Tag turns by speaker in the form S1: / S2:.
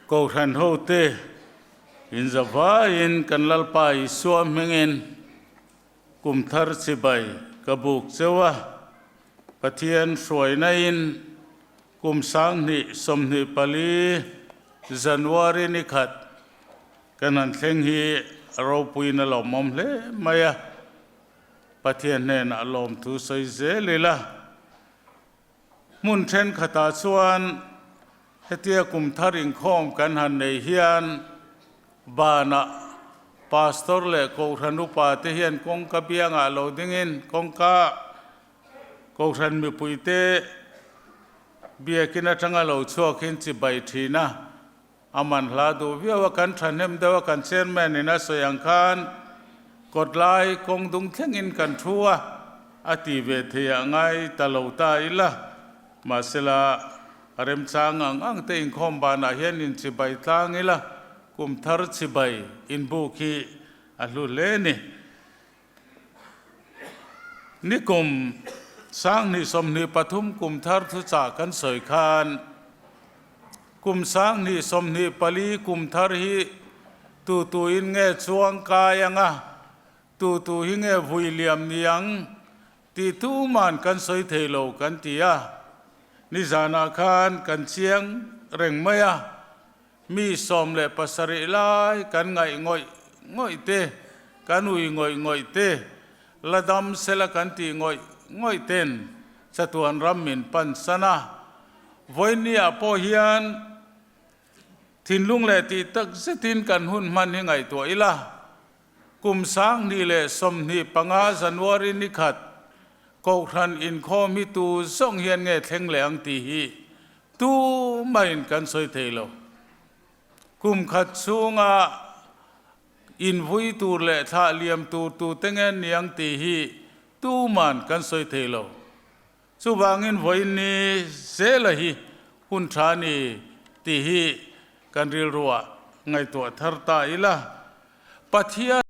S1: Kohhran hote inzavaiin kan Lalpa Isua hmingin kum thar chibai ka buk cheu a, Pathian hruainain kum 2024 January ni khat kan han thleng hi a ropuiin a lawmawm hle mai a, Pathian hnenah lawmthu sawi zel ila. Hmun thenkhatah chuan hetia kum thar inkhawm kan han nei hian banah Pastor leh Kohhran upa te hian kawngka biangah lo dingin kawngka Kohhran mipuite biakin atanga lo chhuakin chibai thin a, a man hla duh viau a, kan thahnem deuh a, kan Chairman in a sawi ang khan kawtlai kawng dung thlengin kan thu a, a ti ve thei ah ngai ta lo ta ila, mahsela a remchang ang ang te inkhawm banah hian inchibai tlang ila, kum thar chibai inbuk hi a hlu hle a ni. Nikum 2023 kum thar thuchah kan sawi khan kum 2024 kum thar hi tu tuin nge chuang kai anga tu tu hi nge vui liam ni ang tih tuman kan sawi thei lo kan ti a. Nizanah khan kan chiang reng mai a. Mi 17 lai kan ngaih ngawih ngawih te, kan ui ngawih ngawih te, la dam sela kan tih ngawih ngawih ten chatuan ram min pan san a. Vawinia pawh hian thinlung leh tih tak zetin kan hun hman hi ngaihtuah ila. Kum 2025 January ni khat Kohhran inkhawm hi tu zawng hian nge thleng leh ang tih hi Tumahin kan sawi thei lo. Kum khat chhunga invui tur leh thlah liam tur tute nge niang tih hi tuman kan sawi thei lo. Chuvangin vawiin ni zela hi hun tha ni tih hi kan rilruah ngaihtuah thar ta ila. Pathian.